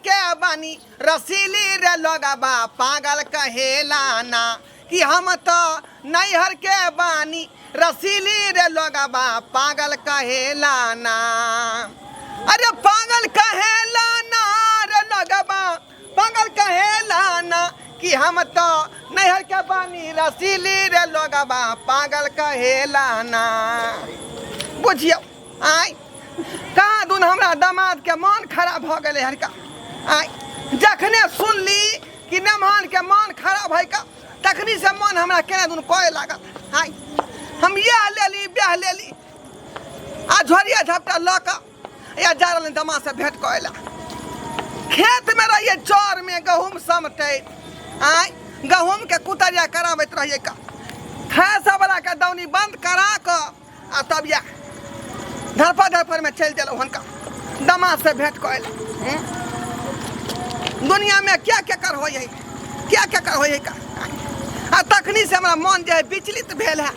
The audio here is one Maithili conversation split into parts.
के बानी रसीली रे लोगबा पागल कहेला ना कि हम तो नैहर के बानी रसीली रे लोगबा पागल कहेला ना। अरे पागल कहेला ना रे लोगबा पागल कहेला ना कि हम तो नैहर के बानी रसीली रे लोगबा पागल कहेला ना। बुझियौ आय कहाँ दुन हमरा दामाद के मन खराब भऽ गेलै हरका। आय जखने सुनली कि नमहन के मन खराब है का तखनी से मन हमरा केना दुन कहे लागल। आय हम इएह लेली ब्याह लेली आ झोरिया झपटा लऽ कऽ या जा रहल दामाद से भेंट करै ला। खेत में रहिए चौर में गहूम समटैत, आय गहूम के कुतरिया कराबैत रहिए का खैसा वाला के दौनी बंद करा कऽ आ तब या धरफड़ धरफड़ में चलि देलहुँ हुनका दामाद से भेंट करै ला। दुनिया में क्या क्या कर होइ है, क्या क्या कर होइ है का। आ तखनी से हमरा मन जे है विचलित भेल है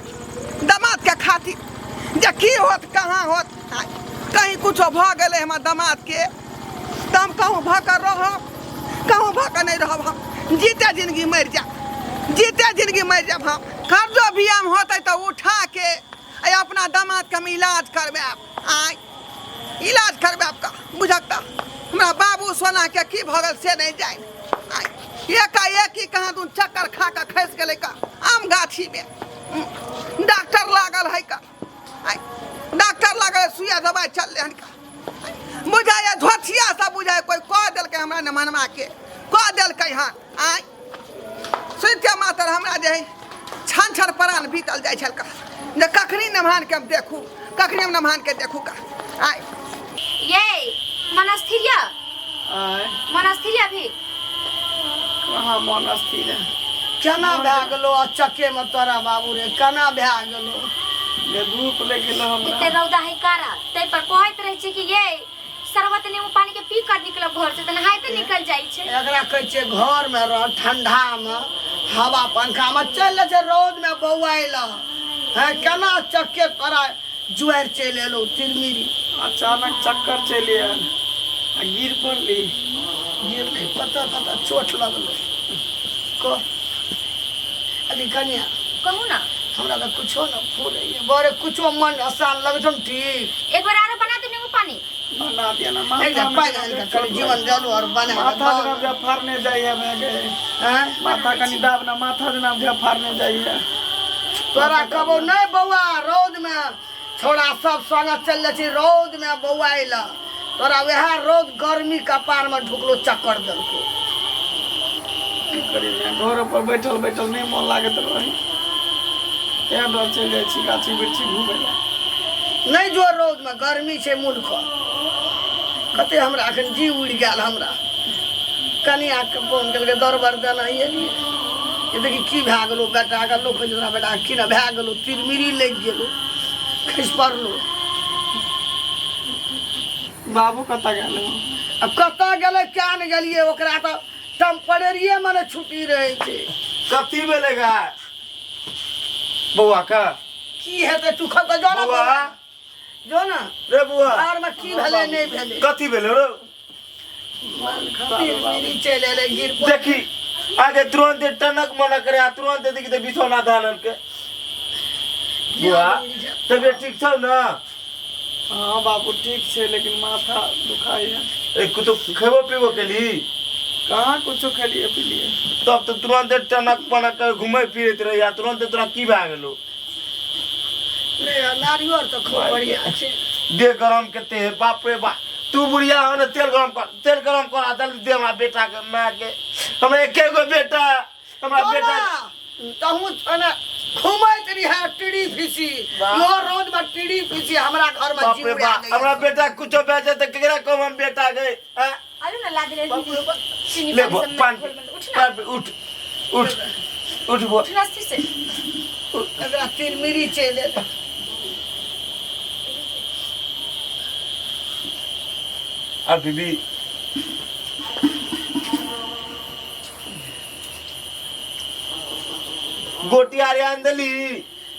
दामाद के खातिर जे की होत कहाँ होत। कहीं कुछो भऽ गेलै हमर दामाद के तऽ हम कहूँ भऽ कऽ रहब, कहूँ भऽ कऽ नहि रहब। हम जीते जिंदगी मरि जायब, जीते जिंदगी मरि जायब। हम कर्जो भी हम होतै तऽ उठा के आ अपना दामाद के हम इलाज करवायब। आय इलाज करवायब का बुझक तऽ हमरा बाबू सोना के की भऽ गेल से नहि जानि। आय एकाएक ही कहाँ दून चक्कर खा कऽ खसि गेलै का आम गाछी में। डॉक्टर लागल है का, आय डॉक्टर लागल सुइया दवाइ चललै हन का। बुझाइए धोथिया सब बुझाइए कोई कह देलकै हमरा ने मनवा के कह देलकै हन। आय सुनिते मातर हमरा जे है छन छन प्राण बीतल जाइ छल का जे कखनी नमहान के हम देखू, कखनी हम नमहान के देखू का। आय ये मन स्थिर या? आय। मन स्थिर या अभी? कहाँ मन स्थिर है? केना भए गेलो अचके में तोरा बाबू रे, केना भए गेलो? जे धूप लागि गेलो हमरा। एते रौदा है कारा, तै पर कहैत रहै छै कि ये शरबत नींबू पानी के पी कर निकलब घर से, त नहाइते निकल जाइ छै। एकरा कहै छै घर में रह, ठंडा में, हवा पंखा में, चलि जाइ छै रौद में बौआइ ल। हैं, केना चक्के तोरा जुआरि चलि एलौ तिरमिरी? अचानक चक्कर चलि आयल आ गिर पड़ली। गिरली, कतऽ कतऽ चोट लगलै? कह। अरे कनिया। कहू ना। हमरा तऽ कुछो न फूरैया, बड़े कुछो मन आसान लगै छौ ने ठीक। एक बार आरो बना दे नींबू पानी। बना दिया ना, माथा एक में पानि आनि कऽ कनि जीवन जलू और बना दे। माथा जेना बुझा फाड़ने जाइए भए गए। हैं? माथा कनि दाब ना, माथा जेना बुझा फाड़ने जाइए। तोरा कहबौ नहि बौआ, रौद में छोड़ा सब संगे चलि जाइ छै रौद में बौआइ लए, तोरा वएह रौद गर्मी कपार में ढुकलो चक्कर देलकौ। की करी मैं, घर पर बैठल बैठल नहि मन लागैत रहे, तें डर चलि जाइ छी गाछी बिरछी घूमै लए। नहि जो रौद में, गर्मी छै मुल्क कते। हमरा एखन जी उड़ि गेल। हमरा कनियाके फोन केलकै दरबर देना एलियै, ये देखी की भए गेलौ बेटाके। लोक कहै छै तोरा बेटाके की ने भए गेलौ, तिरमिरी लागि गेलौ, खसि पड़लौ। बाबू कतऽ गेल? आब कतऽ गेलै क्या ने गेलियै, ओकरा तऽ टेम्परेरिये मने छुट्टी रहै छै। कथी भेलै गा बौआ का? की हेतै, तू खतऽ जो ना बौआ। बौआ, जो ना रे बौआ, घर में की भेलै नहि भेलै? कथी भेलै रो? तिरमिरी चलि एलै, गिर पड़लै। देखी आगे तुरंत टनक मनक रे, आ तुरंत देखी तऽ बिछौना धानल के। बौआ तबियत ठीक छौ ना? हाँ बाबू ठीक छै, लेकिन माथा दुखाइए। ए कुछो खेबो पीबो केली? कहाँ कुछो खेलिए पीलिए। तब तऽ तुरंत टनक पनक के घुमै फिरैत रही, आ तुरंत तोरा की भए गेलौ? नहि, नारियर तऽ खूब बढ़िया छै। देह गरम कते है, बाप रे बाप। तू बुढ़िया हो ने, तेल गरम कर, तेल गरम कर आ जल्दी दे हमरा बेटा के, माय के। हमरा एके गो बेटा, हमरा बेटा। तहु ने घुमैत रहिहे टीड़ी फीसी, इहो रौद में टीड़ी फीसी हमरा घर में बाप जीव रे बाप, हमरा बेटा कुछो भए जाए तऽ केकरा कहब हम बेटा के? हैं? आलू ना ला देले चीनी ले पानी सब में पानी घोल में। उठ ना। पानी, उठ उठ उठ बो। उठ ना स्थिर से। एकरा तिरमिरी चलि एलै। आ बीबी गोटी आर आन देली?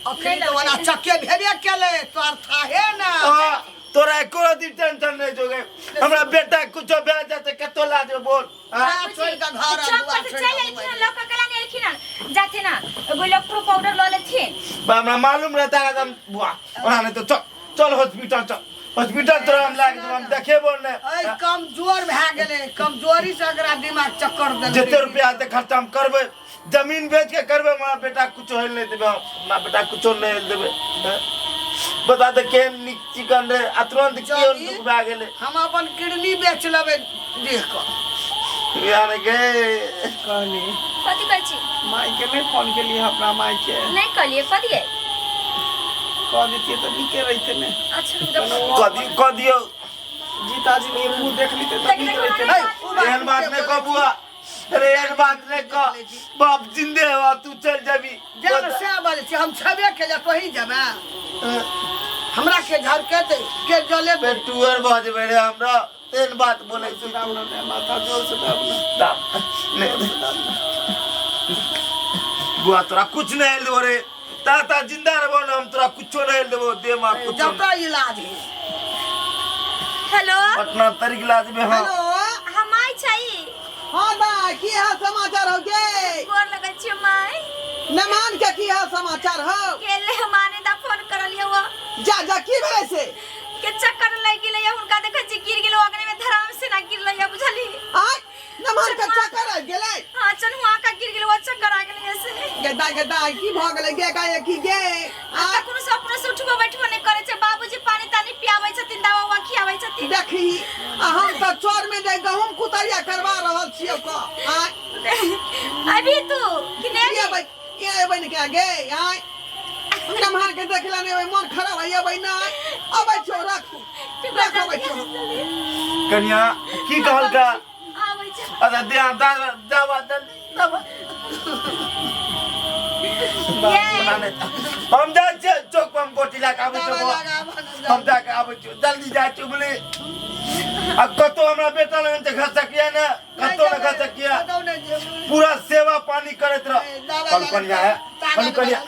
अखन तऽ ओना चक्के भेबे केलै, तोहर थाहे ना। आ, तोरा एको रति टेंशन नहीं जोगे हमरा बेटा के कुछो भए जेतै कतौ ला जेबै बोल हाँ? ना छोड़ के घर आ चौक दुआर पर से छोड़ चलि के एलखिन हन, लऽ कऽ केला नहि एलखिन हन जाथिन हन एगो इलेक्ट्रो पाउडर लऽ लेथिन बा हमरा मालूम रहता है हम बुआ ओना नहीं तो चल चल हॉस्पिटल चल हॉस्पिटल तोरा हम लाके देबो हम देखेबो ऐ नहीं कमजोर भए गेलै कमजोरी से एकरा दिमाग चक्कर देलकै जते रुपया हेतै खर्चा हम करबै जमीन बेच के करबै हमरा बेटा कुछो होइल नहीं देबै हम हमरा बेटा कुछो नहीं होइल देबै हैं? बता दे केहन नीक चिकन रहे आ तुरंत केहन चली। दुख भए गेलै हम अपन किडनी बेच लेबै देख कऽ यार गे कहली कथी कहै छी माइके नहि फोन केलियै अपना माइके नहि कहलियै कदियै कह दितियै तऽ नीके रहितै ने अच्छा रुक जाउ। कह दियौ कह दियौ जीता जी के मुँह देख लीते तऽ नीक रहितै ने ऐ, उ बात एहन बात नहीं कह बुआ अरे एहन बात नहीं कह बाप जिंदे हो तू चल जाबी जान से बाजै छी हम छेबे के जा तोही जेबै हमरा के झरके के जले बे टूअर भऽ जेबै रे हमरा तेहन बात बोलै छी दाब ना माथा जोर से दाब ना दाब नहीं बुआ तोरा कुछ नहीं आयल देबो रे ता ता जिंदा रहबो ना हम तोरा कुछो नहीं आयल देबो दे माँ कुछो जतऽ इलाज है हेलो पटना तरीक इलाज में हाँ हेलो हम माय छै हाँ बा की हाल समाचार हो गे गोर लगल छियै माय मेहमान के की हाल समाचार हो गेले माने दा फोन करलियै वो जा जा की भेलै से के चक्कर लागि गेलै हुनका देखै छी गिर गेलै अग्नि में धराम से ना गिरलै बुझली आय मेहमान के चक्कर आबि गेलै हाँ चल हुआ का गिर गेलै वो चक्कर आ गेलै से गे दाइ गे दाइ की भऽ गेलै गे गाय की गे आ आय कोनो से अपने से उठबो बैठबो नहि करै छै बाबूजी पानी तानी पियाबै छथिन दवा उवा खियाबै छथिन देखी आ हम तऽ चोर में जे गहूम कुतरिया करवा रहल छियै क आय अभी तू कि नहि की अबै के अबै ने के गे आय हमरा मार के देखला नहि अबै मन खराब है अबै ना अबै छौ राखू राखू अबै छौ कनिया की कहलका आबै छै अच्छा दे दावा दावा दावा ये हम जाइ छियै चौक पर हम गोटी लए कऽ आबै दवा छियै लगाबऽ ने हम जा के आबै छियै जल्दी जाइ छियै बोली आ कतौ हमरा बेटा लग तऽ घर सकिया ने कतौ ने घर सकिया कतौ नहि जेबै। पूरा सेवा पानी करैत रह दवा कल कनिया है ताकत कल कनिया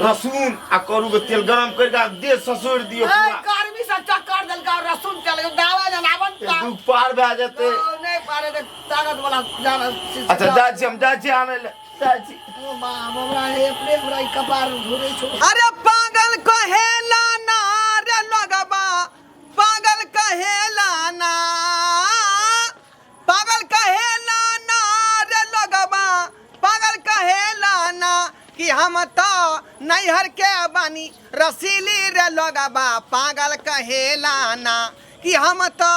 रसून आ करू के तेल गरम कर के देह ससुर दियो ऐ, पूरा गर्मी से चक्कर देलका रसून चल गेल दवा जनाबन दुख पार भए जेतै नहि पारे तऽ ताकत वाला जाना अच्छा जाइ छी हम जाइ छी आनै लए जाइ छी ओ बाप हमरा हे अपने हमरा ई कपार घुरै छौ अरे पागल कहेला ना रे लगबा पागल कहेला ना पागल कहेला ना रे लगबा पागल कहेला ना कि हम तो नैहर के बानी रसीली रे लगबा पागल कहेला ना कि हम तो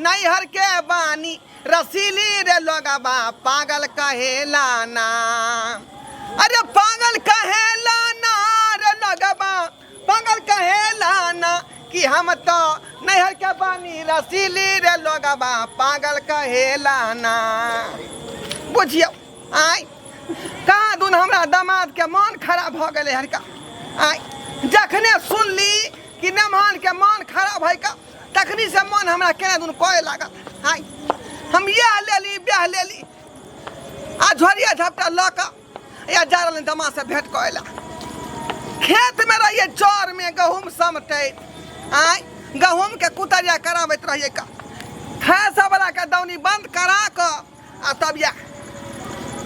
नैहर के बानी रसीली रे लगबा पागल कहेला ना अरे पागल कहेला ना रे लगबा पागल कहेला ना कि हम तो नैहर के बानी रसीली रे लगबा पागल कहेला ना बुझियौ आय कहाँ दुन हमरा दामाद के मन खराब भऽ गेलै हरका आय जखने सुनली कि नमहान के मन खराब है का तखनी से मन हमरा केना दुन कहे लागल आय हम इएह लेली बियाह लेली आ झोरिया झपटा लऽ कऽ या जा रहल दमा से भेंट कऽ अयला खेतमे रहियै चौरमे गहूम समटैत आँय गहूमके कुतरिया कराबैत रहियै का खैसा के दौनी बंद करा कऽ आ तब या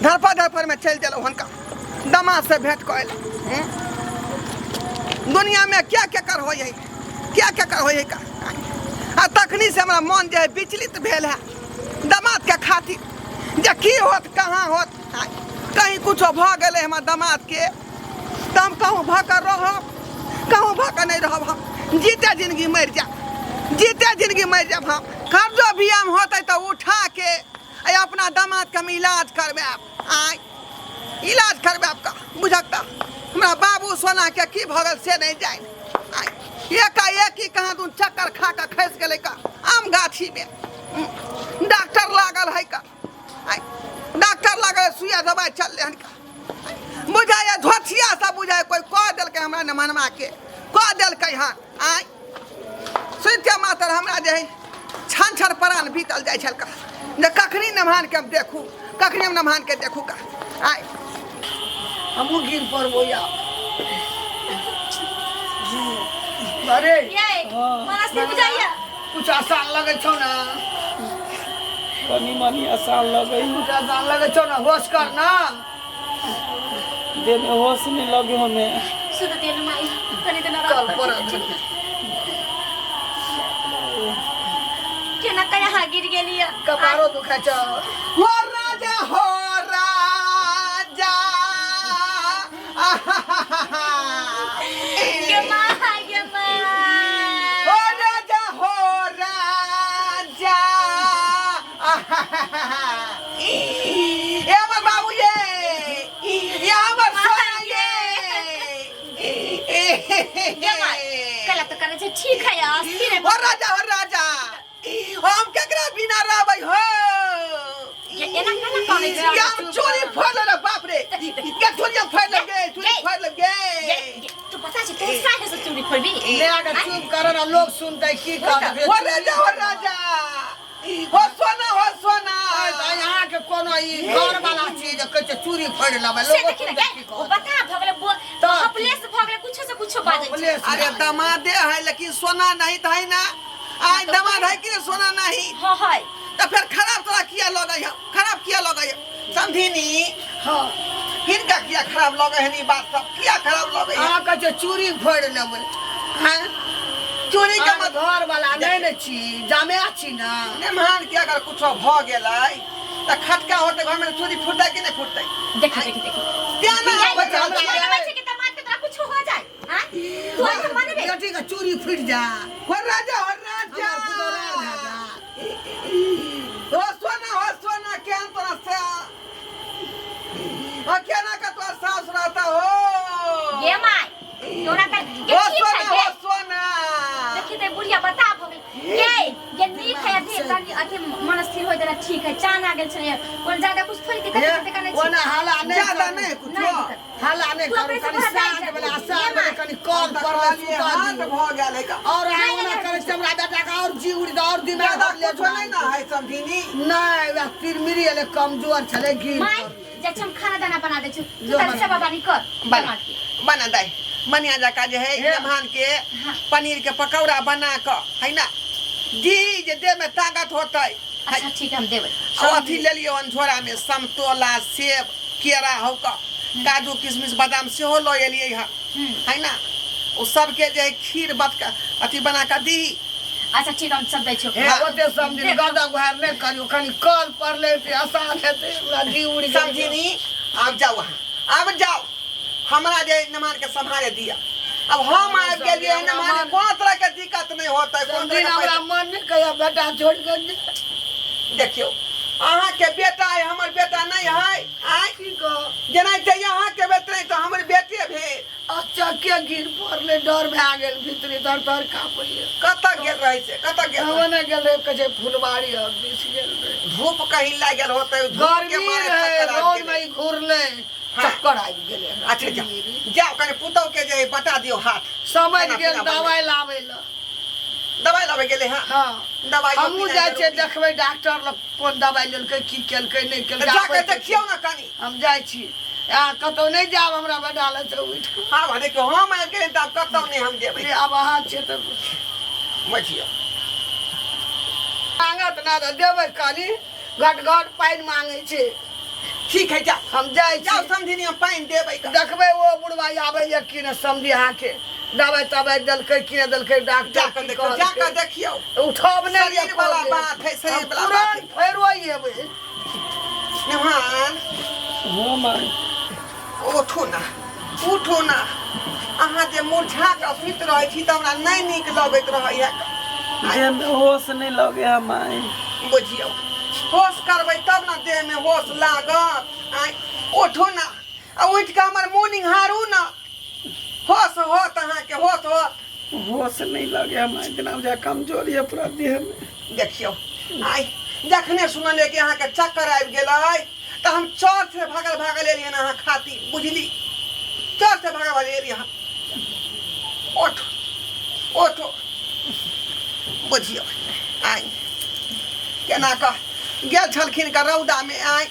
धरफड़ धरफड़मे चलि देलहुँ हुनका दमा से भेंट कऽ अयला हूँ? दुनियामे क्या क्या कर होइ है क्या क्या कर होइ है का आ तखनी से हमरा मन जे है विचलित भेल है दमादके खातिर जे की होत कहाँ होत आँय, कहीं कुछो भऽ गेलै हमर दमादके तऽ हम कहूँ भऽ कऽ रहब कहूँ भऽ कऽ नहि रहब हम जीते जिनगी मरि जायब जीते जिनगी मरि जायब हम कर्जो भी हम होतै तऽ उठा के आ अपना दमादके हम इलाज करवायब आँय इलाज करवायब का बुझक तऽ हमरा बाबू सोनाके की भऽ गेल से नहि जानि आँय एकाएक ही कहाँ दून चक्कर खा कऽ खसि गेलै का आम गाछीमे डॉक्टर लागल है का आँय डॉक्टर लागल सुइया दवाइ चललै हन का बुझाइए धोथिया सब बुझाइए कोइ कह देलकै हमरा ने मनवा के कह देलकै हँ आँय सुनिते मातर हमरा जे है छन छन प्राण बीतल जाइ छल का जे कखनी नमहान के हम देखू कखनी हम नमहान के देखू का आँय हमहूँ गिर पड़बो या अरे ये मानस नहीं बुझाइया कुछ आसान लगै छौ ना कनी मनी आसान लगै कुछ आसान लगै छौ ना होश कर ना देह में होश नहीं लगे हमें सुध दियो न माई कनी त कल नराम पर केना कया हाँ गिर गेली कपारो दुखाइ छौ हो राजा हो राजा गे माँ गे माँ हो राजा हो राजा ए हमर बाबू ये ये हमर सोना ये गे माँ कला तो करे छै ठीक है अस्थिर है हो राजा हो राजा हम केकरा बिना रहबै हो ये एना केना करै छै या हम चोरी फोड़ रे बाप रे ये चोरी हम फोड़ लगे चोरी फोड़ लगे ये तू पता छै तू साहे से चूड़ी फोड़बी ले आके चुप कर ना लोग सुनतै की कहतै हो राजा हो राजा हो सोना हो सोना यहाँ के कोनो ई घर वाला चीज कहै छै चूड़ी फोड़ लेबै से लोग देखी ना गे ओ बता भगले बो तऽ- हपलेस भगले कुछो से कुछो बाजै छै अरे दमादे है लेकिन सोना नहीं था है ना आज दमाद है कि नहीं सोना नहीं हां हाय तो फिर खराब तोरा किया लगे है खराब किया लगे है समझी हाँ हिनका किया खराब लगे है नी बात सब किया खराब लगे है अहाँ कहै छै चूड़ी फोड़ लेबै हैं? चोरी के अहाँ मत घर वाला नहि ने छी जामे छी ना मेहमान के अगर कुछो भ गेलै तऽ खटका होतै घर में चोरी फुटतै कि नहि फुटतै देखी देखी देखी तें ना ये बच्चा ये लगै छै कि दमाद के तोरा कुछो हो जाए हां तू ऐसे मानबे बेटी के चूड़ी फूटि जा हो राजा हो राजा हमर पुतोरा भए जा हो सोना हो सोना केहन तोरा से हो केना का तोरा सास रहता हो गे माय तोरा के के हो ठीक सोना है हो गे सोना देखी ते बुढ़िया बता भऽ गेल गे गे नीक है अथी तनी अथी मन स्थिर हो देना ठीक है चान आ गेल छलै कोन ज्यादा कुछ थोड़ी दिक्कत दिक्कत करने छै ओना हाला नहि ज्यादा करू। नहि कुछो नहीं दिक्कत हाला नहि तू करू अपने से कनि घर साँझ जाइ बेला जा। साँझ ये बेला माय। कनि कल पड़लै कहलियै सुता हाथ दियौ भऽ गेल है का और अहाँ नहि, ओना नहि, करै छी हमरा बेटाके और जी उड़ि और दिमाग ज्यादा और ले कुछो नहि ना है समझिनी नहि वएह तिरमिरी एलै कमजोर छलै गिर माय जा हम खाना दाना बना दै छी तू जो तनी बना। सेवा बानी कर बना दमाद के। बना दे बढ़िया जकाँ जे है मेहमान के पनीर के पकौड़ा बना कऽ है ना दी जे देह में ताकत होतै है अच्छा ठीक है हम देबै आ अथी लेलियै हन झोरामे समतोला सेब केरा हौ कऽ काजू किशमिश बादाम सेहो लऽ एलियै हँ है ना ओ सबके जे है खीर बतका अथी बना कऽ दी अच्छा ठीक है हम सब दै छियौ हे ओते समझी गदा गुहार नहि करियौ कनि कल पड़लै तऽ आसान हेतै हमरा जी उड़ि गेल समझिनी आब जाउ अहाँ आब जाउ हमरा जे मेहमान के सम्हारे दिअ अब हम आबि गेलियै हन मेहमान कोनो तरह के दिक्कत नहि होतै कोनो समझी तरह के हमरा मन नहि कहिया बेटा छोड़ि कऽ देखियौ अहाँके बेटा है हमर बेटा नहि है आँय की कह जेना ते अहाँके बेटा नहि तऽ हमर बेटे भेल अचके गिर पड़लै डर भए गेल भीतरी तर तर काँपैए कतऽ गेल रहै छै कतऽ गेल हम नहि गेल रहे कहै छै फुलबाड़ी आओर दिस गेल रहे धूप कहीं लागि गेल होतै धूप के गर्मी मारे रहै चक्कर आबि रौद गेलै। मे ई घुरलै हाँ। चक्कर आबि गेलै हमरा। अच्छा जाउ जाउ कनि पुतहु के जे बता दियौ हाथ समझ खाना गेल पीना बनबै। दवाइ लाबै लए दवाइ लाबै गेलै हँ हँ दवाइ हमहूँ जाइ छियै देखबै डॉक्टर लग कोन दवाइ लेलकै की केलकै नहि केलकै जाके आबै छी। देखियौ ने कनि हम जाइ छी आ कतहु नहि जायब हमरा बेटा लग से उठि कऽ आब देखियौ हम आबि गेलियै तऽ आब कतहु नहि हम जेबै से आब अहाँ छियै तऽ बुझियौ मांगत ना तऽ देबै कनि घट घट पानि मांगै छै ठीक है जाओ हम जाइ जाओ छी समझिनी हम पानि देबै तऽ देखबै ओ बुढ़वा आबैया कि नहि समझी अहाँके दवाइ तवाइ देलकै कि नहि देलकै डॉक्टर जाकऽ की देखियौ जाकऽ कहलकै। देखियौ उठब नहि शरीर वाला बात है, शरीर वाला बात है। तुरंत फेरो एबै नेहान हाँ माय उठू ना उठू ना अहाँ जे मुरझा कऽ सुति रहै छी तऽ हमरा नहि नीक लगैत रहैया देहमे होश नहि लगे है माय बुझियौ होश करबै तब ने देहमे होश लागत आँय उठू ना आ उठि कऽ हमर मुँह निहारू ना होश होत अहाँके होश होत होश नहीं लगे है माय इतना बुझा कमजोरी है पूरा देह में देखियौ आइ जखने सुनलियै कि अहाँके चक्कर आबि गेलै तऽ हम चौक से भागल भागल एलियै हन अहाँ खातिर बुझली चौक से भागल भागल एलियै हन उठ उठ बुझियौ आइ केना कऽ गेल छलखिन कऽ रौदामे आइ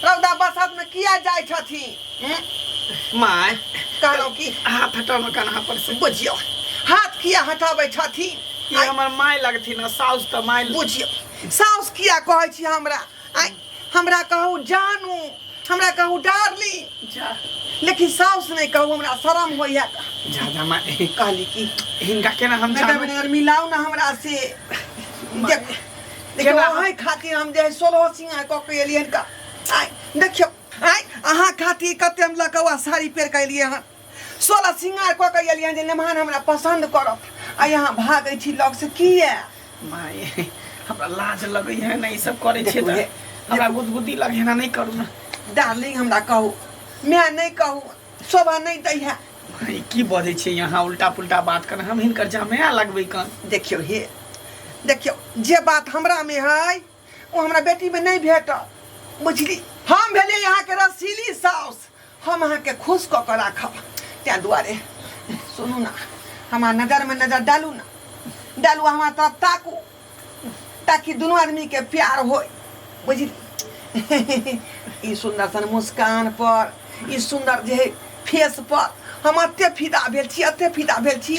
रौदा बसातमे किया जाइ छथिन हूँ? माय कहलहुँ कि हाथ हटाओ ना कन्हा पर से बुझियौ हाथ किया हटाबै छथिन? ई हमर माय लगथिन आ साउस तऽ माय। बुझियौ, साउस किया कहै छी हमरा? आँय, हमरा कहू जानू, हमरा कहू डार्लिंग, जा लेकिन साउस नहि कहू, हमरा शरम होइए। जा जा माय। कहली कि हिनका केना हम नजर जानू? में नजर मिलाउ ना हमरा से। देख देखियौ, केना? अहीं खातिर हम जे है 16 सिंगार कऽ के एलियै हन का। आँय देखियौ, आँय अहाँ खातिर कते हम लकौआ साड़ी पहिर कऽ एलियै हन, 16 सिंगार कऽ के एलियै हन जे मेहमान हमरा पसंद करत, आ यहाँ भागै छी लग से किया? माय, हमरा लाज लगै है ने ई सब करै छियै देखू तऽ हे, हमरा गुदगुदी लगे ना, नहि करू ना। डार्लिंग हमरा कहू, माय नहि कहू, शोभा नहि दै है। माय, की बजै छियै यहाँ उल्टा पुल्टा बात कर, हम हिनकर जमाया लगबै कन। देखियौ हे, देखियौ, जे बात हमरा में है ओ हमरा बेटी में नहीं भेटल, बुझली? हम भेलियै अहाँके रसीली साउस, हम अहाँके खुश कऽ कऽ राखब। ताहि दुआरे सुनू ना, हमरा नजरमे नजर डालू ना, डालू, हमरा तरफ ताकू, ताकि दुनू आदमीके प्यार होय, बुझली? ई सुन्दर सन मुस्कान पर, ई सुन्दर जे है फेस पर हम एते फिदा भेल छी, एते फिदा भेल छी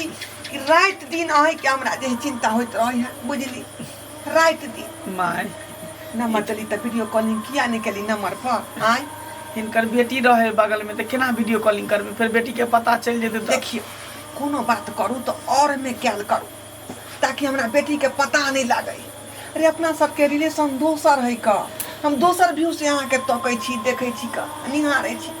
कि राति दिन अहीँके हमरा जे है चिन्ता होइत रहै है, बुझली? राति दिन। माय, नंबर देली तऽ वीडियो कॉलिंग किया नहि केली नंबर पर? आँय, हिनकर बेटी रहे बगल में तऽ केना वीडियो कॉलिंग करबै? फेर बेटी के पता चलि जेतै तऽ। देखियौ, कोनो बात करू तऽ और में कयल करू ताकि हमरा बेटी के पता नहि लागै। अरे अपना सबके रिलेशन दोसर है का, हम दोसर व्यू से अहाँके तकै छी, देखै छी का, निहारै छी,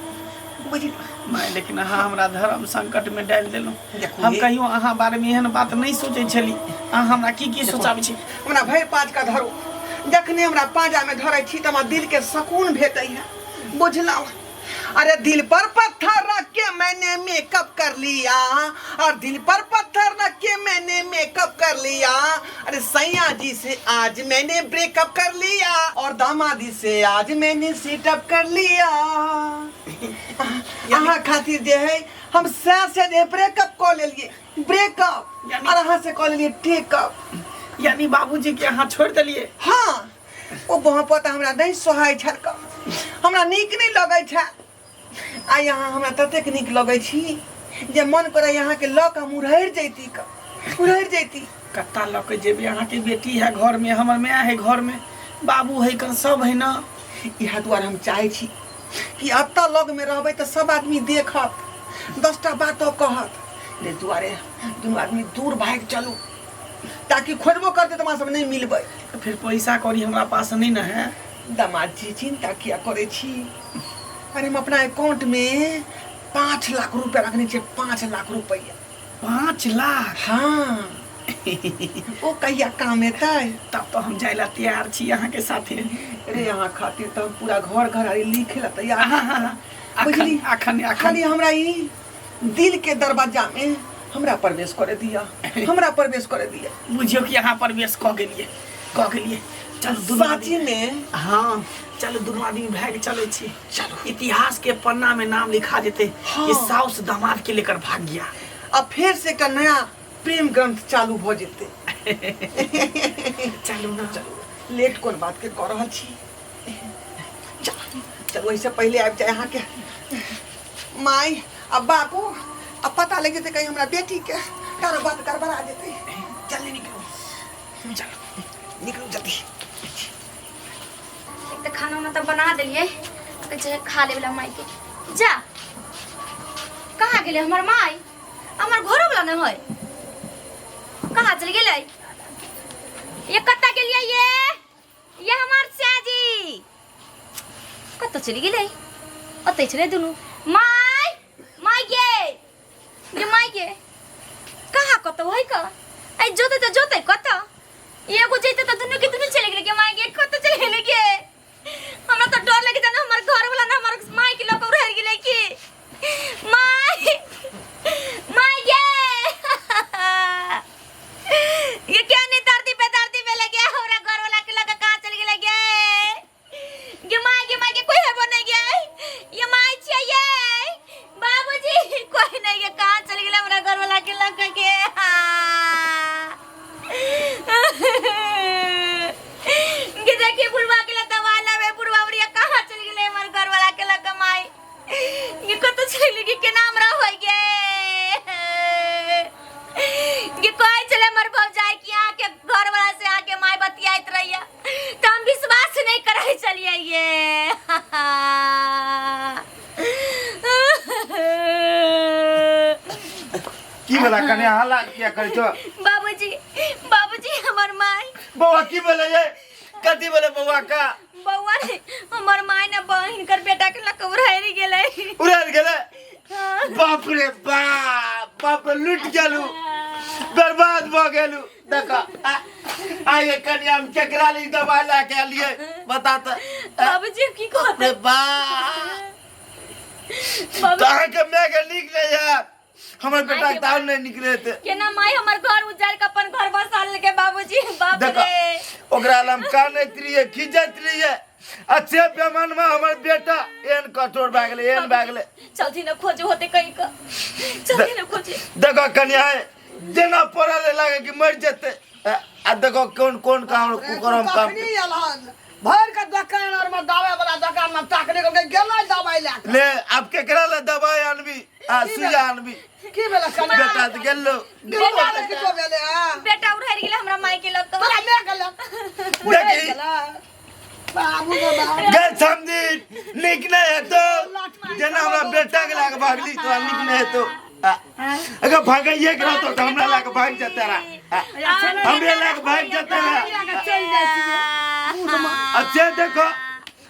बुझली? माय, लेकिन अहाँ हमरा धर्म संकट में डालि देलहुँ। देखू हम हे। कहियो अहाँ बारे में एहन बात नहि सोचै छली, अहाँ हमरा की की सोचाबै छी। हमरा भरि पाँच का धरू, जखने हमरा पाँजामे धरै छी तऽ हमरा दिलके सकून भेटै है, बुझलहुँ? अरे दिल पर पत्थर रख के मैंने मेकअप कर लिया, और दिल पर पत्थर रख के मैंने मेकअप कर लिया, अरे सैया जी से आज मैंने ब्रेकअप कर लिया और दामादी से आज मैंने सेटअप कर लिया। अहाँ खातिर जे है हम सै से जे ब्रेकअप कऽ लेलिए ब्रेकअप, यानी- और अहाँ से कऽ लेलिए टेकअप। यानी बाबूजी के अहाँ छोड़ि देलियै? हाँ, ओ बहपत हमरा नहि सोहाइ छल, हमरा नीक नहि लगै छल, आ यहाँ हमरा ततेक नीक लगै छी जे मन करे अहाँके लऽ कऽ हम उड़हरि जैती, उड़हरि जैती। कत्ता लऽ के जेबै? अहाँके बेटी है घर में, हमर माय है घर में, बाबू है कन, सब है ना। इएह दुआरे हम चाहै छी कि एतऽ लगमे रहबै तऽ सब आदमी देखत, 10टा बातो कहत, एहि दुआरे दुनू आदमी दूर भागि चलू ताकि खोजबो करतै तऽ हमरा सब नहि मिलबै। तऽ फेर पैसा कौड़ी हमरा पास नहि ने है। दामाद जी, चिंता किया करै छी? अरे हम अपना अकाउंट में 5 लाख रुपया रखने छियै, 5 लाख रुपया। 5 लाख? हाँ, ओ कहिया काम एतै? तब तऽ हम जाय ला तैयार छी अहाँके साथे। अरे यहाँ खातिर तऽ हम पूरा घर घर लिखे ला तैयार हाँ, हाँ, हाँ। बुझली? अखन अखन खाली हमरा ई दिल के दरवाजा में हमरा प्रवेश करे दिया, हमरा प्रवेश करे दिया। बुझियौ कि अहाँ प्रवेश कऽ गेलियै, कऽ गेलियै। चलू दुनू साची आदमी। में? हाँ, चलू दुनू आदमी भागि चलै छी। चलू। इतिहास के पन्ना में नाम लिखा जेतै। हाँ। कि साउस दामाद के लेकर भाग गया। आ फेर से एकटा नया प्रेम ग्रंथ चालू भऽ जेतै। चलू ना। चलू, लेट कोन बात के कऽ रहल छी? चलू चलू, एहिसँ पहिले आबि जाय अहाँके माय आ बाबू, आ पता लागि जेतै कहीं हमरा बेटीके, तारो बात गड़बड़ा जेतै। जल्दी निकलू, चलू निकलू जल्दी। एक तऽ खाना उना तऽ बना देलियै, कहै छै खा लेबला मायके। जा, कहाँ गेलै हमर माय? हमर घरोवला नहि है, कहाँ चलि गेलै? ये कतऽ गेलियै ये? ये हमार चाची कतऽ चलि गेलै? ओतै छलै दुनू। माय, माय गे, गे माय गे, कहाँ कतौ है का? ऐ जोतै तऽ जोतै कतऽ? एगो जैते तऽ दुनू के दुनू चलि गेलै। गे माय गे, कतऽ चलि गेलै गे? हमरा तऽ डर लागि जाने हमर घर वाला ना हमर माय के लऽ कऽ उड़ि गेलै की। माय, माय गे, ये क्या नहीं धरती पे, धरती पे लगे हमरा घर वाला के लगा कहाँ चल गेलै गे? गे माय, गे माय गे, कोई हेबो नहीं गे। ये माय छियै ये बाबूजी, कोई नहीं गे, कहाँ चल गेलै हमरा घर वाला के लगा के? गे देखिए बुढ़वा के लता। छलियै ये। की भेला कने हल्ला किया करै छौ? बाबूजी, बाबूजी, हमर माय। बौआ, की भेलै ये? कथी भेलै बौआ का? बौआ रे, हमर माय ने बहिन कर बेटा के लक उड़ारि गेलै। उड़ारि गेलै? हाँ। बाप रे बाप, बाप रे, लुटि गेलू, बर्बाद भऽ गेलू। देख, आइए कनिया, हम केकरा लिए दवाई लए के एलियै बता तऽ। बाबूजी, की बाप कहते? रे बाप। बाबू। तऽ अहाँके माय के नीक नहि है, हमर बेटा के दाम नहीं निकले थे। केना माय हमर घर उजाड़ के अपन घर बसा लेलकै बाबूजी, बाप देखो, रे। ओकरा लए हम कानैत रहियै, खींचैत रहियै, अच्छे बेमन में हमर बेटा एहन कठोर भए गेलै, एहन भए गेलै। चलती न खोजे होते कहीं का, चलती न खोजे। देखो कनिया, जेना पड़ल लागे कि मरि जेतै, आ देखो कोन कोन काम कुकरम काम। कखनी आयल हन? भरि के दोकान आर में, दवाई वाला दोकान में ताकने के गेलै दवाई लए कऽ। ले, आब केकरा ले दवाई आनबी आ सुइया आनबी? की भेलै कनिया? बेटा तऽ गेलो। बेटा के किछो भेलै हँ? बेटा उड़ारि गेलै हमरा माय के लग। तोरा माय गेलै उड़ारि देखी। गेलै बाबू गे बाबू। गे समझी, नीक नहि हेतौ। जेना हमरा बेटा के लए के भागली, तोरा नीक नहि हेतौ। अगर भागैये के रहतौ तऽ हमरा लए के भागि जेतै रा, हमरे लए के भागि जेतै रा। चलि जाइ छियै बूढ़ माँ। अच्छे, देखो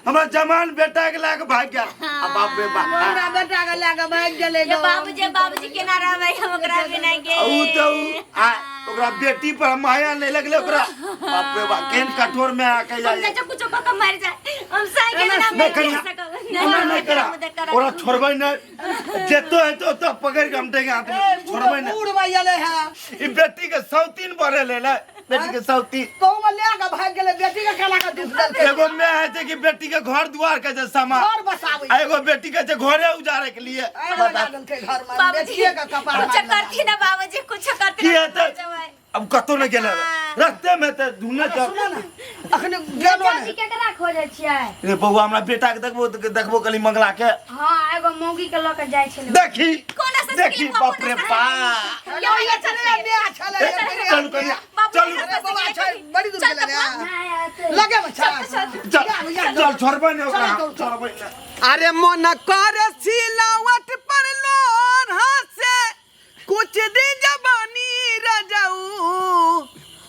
हमरा जवान बेटा के लए के भागि गेल, आ बाप रे बाप। हमरा बेटा के लए के भागि गेलै। ये बाबूजी, बाबूजी, केना रहबै हम ओकरा बिना के? ऊ तऽ ऊ आ ओकरा बेटी पर माया नहीं लगले ओकरा। बाप रे बाप, केहन कठोर में आके हम जाइए। जाइ कुछो कऽ के मरि जाए, हम साइकिल ना नहीं कनिया, ओना नहीं करा, ओकरा छोड़बै नहीं। जेतो हेतो तो पकड़ के हम देंगे हाथ में, छोड़बै नहीं। बूढ़ भाई एलै है। ई बेटी के सौतीन बढ़े ले ले, बेटी के सौतीन। तो में लए के भागि गेलै, बेटी के केना के दुख देलकै? एगो में है छै कि बेटी के घर दुआर के जे सामान घर बसाबै आ एगो बेटी के जे घरे उजारे के लिए। आगि लगा देलकै घर में। बाबूजी, बेटिए के कपार कुछ करती ना बाबूजी, कुछ करती की ना। हेतै? अब कतौ नहि गेलै, रस्ते में तऽ ढूंढने चल। सुनो ने, अखन गेलो चाची, ने। केकरा खोजै छियै? रे बौआ, हमरा बेटा के देखबो, देखबो कली मंगला के। हँ, एगो मौगी के लऽ के जाइ छलै। देखी। कोना से देखी। सिखली? बाप रे बाप। हेलो, ये छलै, बियाह छलै। ए, चलू कनिया, चलू। अरे बौआ छै, बड़ी दूर गेलै ने, लगे में छै। चल चल, छोड़बै नहि ओकरा, छोड़बै नहि। अरे मन कर सिलावट पर लोढ़ा से कुछ दिन जवानी रजाऊ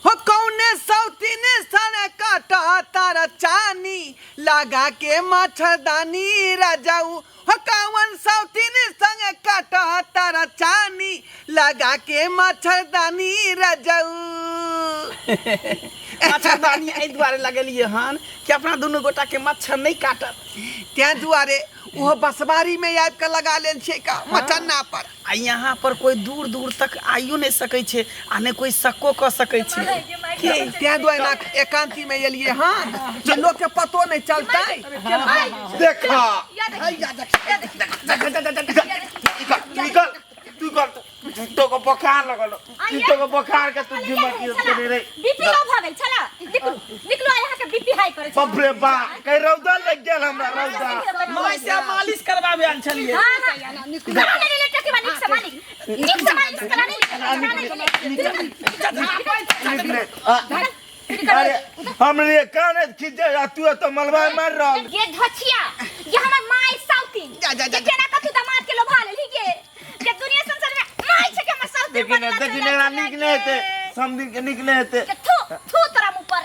हो, कौने सौतीन सर काटा तारा चानी लगा के मच्छरदानी रजाऊ हो, कौन सौतीन संग काटा तारा चानी लगा के मच्छरदानी रजाऊ। मच्छरदानी एहि दुआरे लगेलियै हन कि अपना दुनू गोटा के मच्छर नहि काटत। तें दुआरे ओहो बसबारी में आबि के लगा लेल छियै का मचन्ना पर। आ यहाँ पर कोई दूर दूर तक आइयो नहि सकै छै आ नहि कोई शक्को कऽ सकै छै की तें दुआरे ना एकांती में एलियै हन जे लोक के पतो नहि चलतै। देखा। हैया देख। निकल निकल, तू कर तो को बोखार लगल, तू को बोखार के तू जिम्मा की देने रे। बीपी लो भऽ गेल छला, निकलू निकलू, यहाँ के बीपी हाई करै छै। बाप रे बा, कहीं रौदा लग गेल हमरा, रौदा। माय से मालिश करबाबे आयल छलियै। हाँ हाँ, करा ले ले टकी नीक से मालिश, नीक से मालिश करा ले, करा ले। निकले अरे हमरे काने खींचे आ तू तो मलबा मार रहल। ये धछिया, ये हमर माय साउतीन। जा, जा, जा, ये केना कथू दामाद के लोभा लेली गे के दुनिया संसार में माय छै के हमर साउतीन। देखी ने, देखी ने, एकरा नीक नहि हेतै, समधिन के नीक नहि हेतै। के थू थू तोरा मुंह पर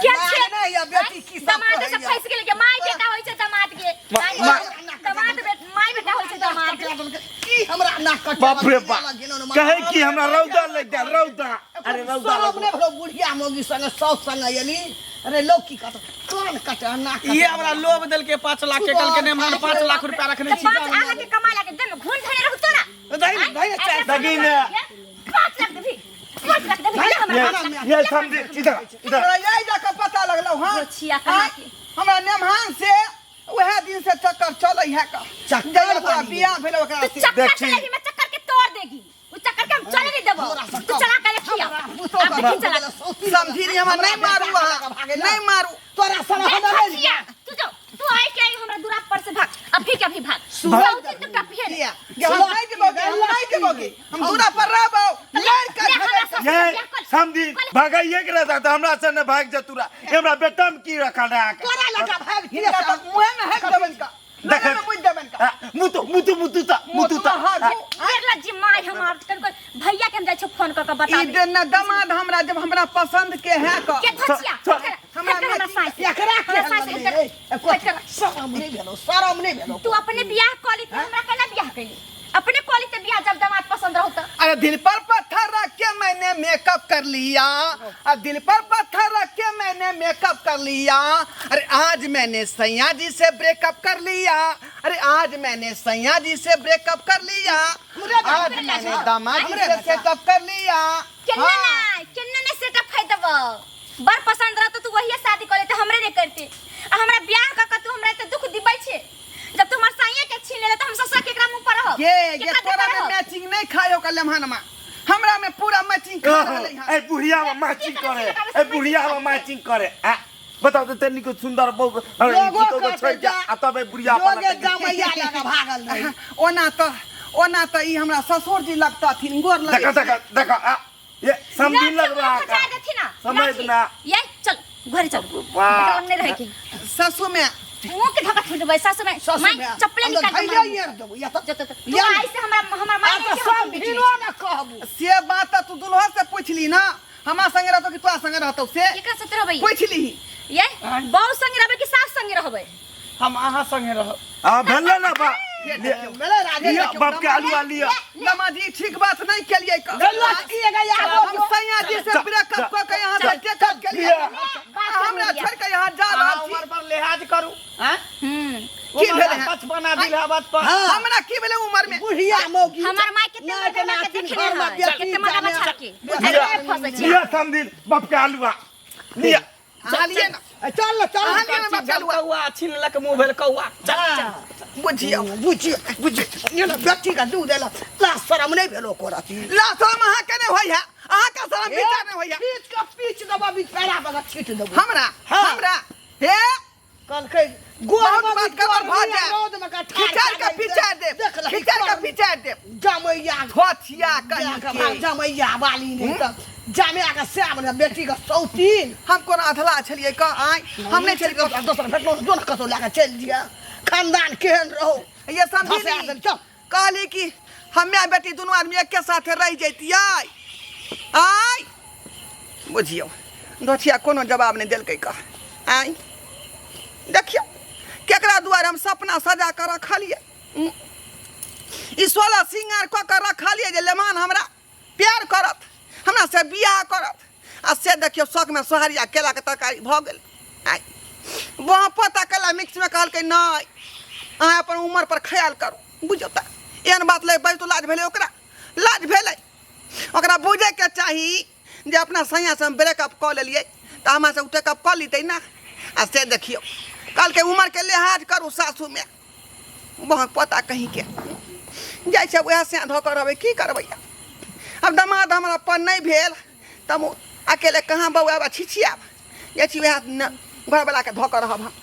के माय छै? नहि या बेटी की सब दामाद से कहैया? फंस गेल के माय बेटा होय छै दामाद के। दामाद माय बेटा होय छै दामाद। की हमरा नाक कटे? बाप रे बाप, कहे कि हमरा रौदा लग गेल, रौदा, अरे रौदा सब लग ने भेलो बुढ़िया मौगी संगे साउस संगे एली। अरे लोग की कहत? कान कटे, नाक कटे। ई हमरा लोभ देलकै 5 लाख के, कहलकै नहि हम 5 लाख रुपया रखने छी। पाँच अहाँ के कमाय लागे दे में घून धरे रहू तोरा। दही दही चाय। देखी ने। 5 लाख देबी, 5 लाख देबी हमरा। ये ये समधिन, इधर इधर। तोरा यही जाके पता लगलौ हन? छिया कहाँ के? हमरा नेमहान से उएह दिन से चक्कर चलै है का। चक्कर जहिया तोरा बानी। बियाह भेल ओकरा तू से। चक्कर देखी। चलेगी, मैं चक्कर के तोड़ देगी, वो चक्कर के हम चले नहीं देबो। तू चला के देखिया, अब देखी चला। समझी नहीं, हमरा नहीं मारू, अहाँ नहीं मारू। तोरा संग देख हम नहीं। हसिया, तू जो तू आई के आई हमरा दूरा पर से भाग, अभी के अभी भाग, बहुत दिन तक टपिए। किया कि हम नहीं देबोगे, हम नहीं देबोगे, हम दूरा पर रहबो लड़ कर ले हमरा झगड़ ससुर ये से बियाह कर। समधिन, भागैये के रहता तऽ हमरा से ने भागि जतुरा, हमरा बेटा में की रखल रहे? तोरा लगा भाग। हिनका तऽ मुँहे में हेक देबनि का देख। लोले में मुइत देबनि का मुतु मुतु मुतु ता मुतु ता हाँ, बेरला जी माय हमार कनको भैया के हम जाइ छौ फोन क के ई बता दे न दमाद हमरा जब हमरा पसंद के है क के धचिया हमरा हमरा सास एकरा के हमरा सास लगलै? ए, ए, शरम नहि भेलौ शरम नहि भेलौ तू अपने बियाह क ली हमरा केना बियाह कैली अपने कॉलेज से बियाह जब दामाद पसंद रहो तो अरे दिल पर पत्थर रख के मैंने मेकअप कर लिया, अरे दिल पर पत्थर रख के मैंने मेकअप कर लिया, अरे आज मैंने सैया जी से ब्रेकअप कर लिया, अरे आज मैंने सैया जी से ब्रेकअप कर लिया, आज मैंने दामाद जी से सेटअप कर लिया। केन्ना हाँ। ना केन्ना ने सेटअप है देबो बड़ पसंद रहो तो तू वही शादी कर लेते हमरे नहीं करते आ हमरा बियाह क के तू हमरा एते दुख दिबै छे जब तू हमर साइया के छीन लेले त हम ससुर केकरा मुंह पर रहब ये केकरा तोरा देखे में रहब? मैचिंग नहीं खायो का लम्हानमा, हमरा में पूरा मैचिंग खा रहलै हन। ए बुढ़िया में मैचिंग करे, ए बुढ़िया में मैचिंग करे। आ बताओ तो तनी को सुंदर बहु लोगो पुतोह को कहते छोड़ के जा, आ तब ए बुढ़िया अपन जोगे जमैया लगा भागल रही। ओना त ई हमरा ससुर जी लगतथिन, गोर लगे। देखा देखा देखा आ ये समझी लाठी लग हमरा रहा खचा देथिन ना समझ लाठी। ना। ये चल घरे चल वाह। एकरा लग नहीं रहे के ससुर में मुंह के धक्का छुटबै सासु में ससुर माय में चप्पले हम तऽ निकाल के धैले मारबो। यार देबो, या तऽ- जो तो तू या- आई से हमरा हमर माय आ नहीं तऽ के हम सब बेटी भिनो न कहबू। से बात त तू दुल्हा से पूछली ना, हमरा संगे रहतो कि तोरा संगे रहतो से केकरा साथे रहबै पूछली। ये बहू संगे रहबै कि सास संगे रहबै? हम अहाँ संगे रहब। आ भेलै ना बा भेलै राजे लिया बाप के आलू आ लिया। दामाद जी ठीक बात नहीं केलिए क। लटकी एगा आगो हम सैया जी से ब्रेकअप क के यहाँ से टेकअप केलिए, लिया। हमरा छोड़ के यहाँ जा अहाँ रहल छी। उमर पर लिहाज करू हैं? हम्म की भेलै हैं? बचपना दिल है बचपन। हाँ। हमरा की भेलै उमर में? बुढ़िया मौगी हमर माय केते नाक मर्दाना के नातिन देखने घरमे है बेटी केते मर्दाना जाने। छाड़ के लिया अरे फंसै छै। लिया समझी बाप के आलू आ लिया। अहाँ लिए ना, ए, चल न, चल अहाँ न। लिए ना बाप के आलू आ। कौआ छीन लेलक मुँह भेल कौआ। चल चल बुझियौ बुझियौ बुझियौ ये ने बेटी के दूध देला ला शरम नहि भेलो ओकर अथी। ला शरम अहाँ के नहि होइ है, अहाँ के शरम विचार नहि होइ है। पीच के पीच देबो बीच पैरा पर छीट देबो। हमरा हाँ। हमरा हे कहलकै गोर बहुत मौगी बात कबर भऽ गोर जाए। रौद में के ठाढ़ खिचार के करै छै। पिचार देब, देख लही खिचार के कर। पिचार देब। जमैया थोथिया कहीं के के। जमैया वाली नहीं तऽ जमैया के श्याम ने बेटी के सौतीन। हम कोना अधला छलियै क आइ हम नहि छलियै दोसर भेटलो जो ने कतौ लए कऽ चलि दिअ खानदान केहन रहो ये समझी धसा देल, चल। कहली कि हम्मे बेटी दुनू आदमी एके साथे रहि जैतियै। आइ बुझियौ दोथिया कोनो जवाब नहि देलकै कह। आइ देखियौ केकरा दुआरे हम सपना सजा कऽ रखलियै, ई 16 सिंगार कऽ कऽ रखलियै जे लेमान हमरा प्यार करत, हमरा से बियाह करत, आ से देखियौ शौकमे सोहरिया केलाके तरकारी भऽ गेल। आइ वहाँ पोता केला मिक्समे कहलकै नहि अहाँ अपन उमर पर ख्याल करू। बुझियौ तऽ एहन बात लै बाजि तऽ लाज भेलै ओकरा, लाज भेलै ओकरा। बुझैके चाही जे अपना सैयासँ हम ब्रेकअप कऽ लेलियै तऽ हमरा से ओ टेकअप कऽ लेतै ना। आ से देखियौ कहलकै उमरके लिहाज करू सासुमे। वहाँ पोता कहीँके जाइ छै उएह से धऽ कऽ रहबै की करबै। आब दमाद हमरा अपन नहि भेल तब अकेले कहाँ बौआब आ छिछियाब, जाइ छी उएह घरवलाके धऽ कऽ रहब हम।